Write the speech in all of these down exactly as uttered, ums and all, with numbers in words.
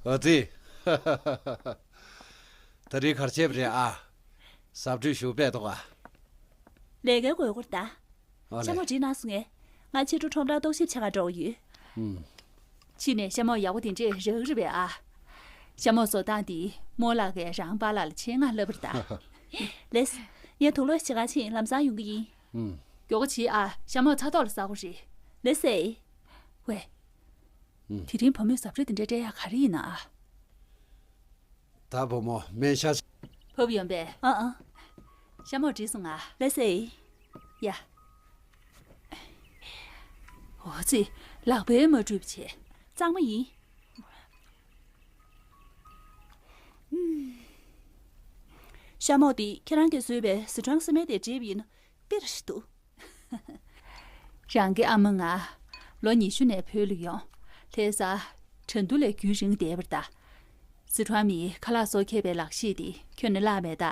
ཨ་ཙི། ད་རེས་གར་བྱས་པ་རེད་ཨ། ཟབ་སྤྲོས་ཞུ་པས་ཏོག་ཨ། ལས་ཀའི་དགོས་མཁོར་ད། ཨ་ལས། ཤ་མོ་བྲིས་གནང་སོང་ངས། ང་ཕྱི་དྲོ་ཁྲོམ་རར་རྟོག་ཞིབ་བྱེད་ག་འགྲོ་གི་ཡོད། ཨུམ། ཕྱི་ནས་ཤ་མོ་ཡག་པོ་དེ་འདྲས་རག་གི་རེད་པས་ཨ། ཤ་མོ་བཟོ་སྟངས་འདི་རྨོ་ལགས་ཀྱིས་རང་པཱ་ལགས་ལ་ཆེད་མངགས་བསླབས་པ་རེད་ད། ལེས། ངས་དུག་ལོག་བྱེད་ག་ཕྱིན་ལམ་སང་ཡོང་གི་ཡིན། ཨུམ། མགྱོགས་པོ་བྱེད་ཨ། ཤ་མོ་ཚ་ཐོག་ལ་ཟ་དགོས་རེད། ལེས་སེ། ཝེ། ཨུམ། དེ་རིང་བུ་མོས་ཟབ་སྤྲོས་དེ་འདྲ་སྤྲད་ཡག་ག་རེ་ཡིན་ན་ཨ། ད་བུ་མོ་སྨན་ཤ། བབས་ཡོང་པས། ཨ་ཨ། ཤ་མོ་བྲིས་སོང་ང་། ལེས་སེ། ཡ། འོ་ཙི། ལག་པས་མ་བཀྲུས་པ་བྱས། གཙང་མ་ཡིན། ཤ་མོ་འདི་ཁྱེད་རང་གིས་བཟོས་པའི་སི་ཁྲོན་སི་མེ་དེ་བྲིས་པ་ཡིན་ན་དཔེ་ར་ཞིག་འདུག་རང་གི་ཨ་མ་ང་ལོ་ཉི་ཤུ་ནས་བོད་ལ་ཡོང་། ལྷ་ས་ཁྲ་འདུ་ལ་རྒྱུན་རིང་བསྡད་པ་རེད་ད། སི་ཁྲོན་མིས་ཁ་ལག་བཟོ་མཁས་པའི་ལག་ཤེས་དེ་ཁྱོན་ནས་བརླག་མེད་ད།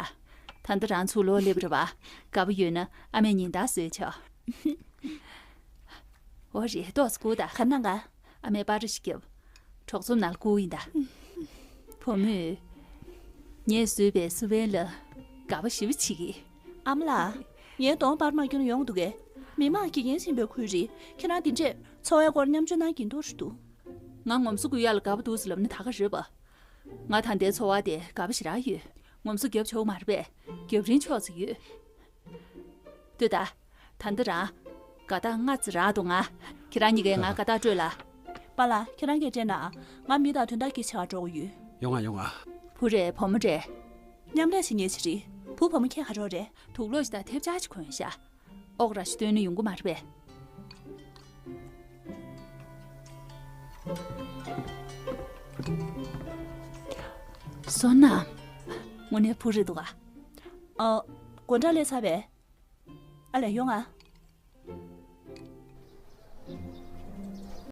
ད་ལྟ་རང་ཚུར་ལོག་སླེབས་པ་རེད་པ། དགའ་པོ་ཡོད་ན་ཨ་མས་ཉིན་ལྟར་བཟོས་ཆོག་འོ་རེད། ཏོག་ཙམ་སྒུག་ད། ག་རེ་གནང་ག་ཨ་མས་པར་རིས་ཤིག་བརྒྱབ། གྲོགས་ཚོའི་ནང་ལ་བསྐུར་ཡིན་ད། བུ་མོས་ངས་བཟོས་པའི་སུ་ཝེན་ལ་དགའ་པོ་ཞེ་པོ་བྱེད་ཀྱི། ཨ་མ་ལགས། ངའི་གདོང་པར་མ་གྱོན་ན་ཡོང་འདུག་གས། མི་མང་གིས་འགན་ཟིན་པའི་ཁུལ་རེད། ཁྱེད་རང་འདི་འདྲས་འཚོ་བའི་སྐོར་མཉམ་སྤྱོད་གནང་གི་འདུག་རེད་འདུག་ང་ངོམ་སོ་སྐུ་ཡག་ལ་དགའ་པོ་འདུག་ཟེར་ལབ་ན་ད་ག་རེད་པ། ང་ད་ལྟའི་འཚོ་བ་དེ་དགའ་པོ་ཞེ་དྲག་ཡོད། ངོམ་སོ་རྒྱབ་ཆོག་མ་རེད་པས། རྒྱབ་རིན་ཆོག་ཙམ་ཡོད། ལྟོས་ད། ད་ལྟ་རང་དགའ་རྟགས་ལྔ་ཙམ་རག་འདུག་ང་། ཁྱེད་རང་གཉིས་ཀས་ང་དགའ་རྟགས་སྤྲོད་ལ། པཱ་ལགས། ཁྱེད་རང་གིས་སྤྲད་ན། ང་མི་དང་དོན་དག་སྐད་ཆ་བྱེད་ག་འགྲོ་གི་ཡོད། ཡོང་ང་ཡོང་ང་། བུ་རེད་བུ་མོ་རེད། མཉམ་ལས་བྱེད་མཁན་ཞིག་རེད། བུ་བུ་མོ་ཁྱེད་ག་འགྲོ་རེད། དུག་ལོག་ཞིག་དང་ཐབས་ཆག་ཅིག་གོན་ཤག་ཨོག་ར་ཞིག་བཏོན་ན་ཡོང་གི་མ་རེད་པས། བསོད་ནམས། དངོས་གནས་བུ་རེད་འདུག་ག་ཨ། དགོང་དག་ལས་ཚར་བས། ཨ་ལས། ཡོང་ང་།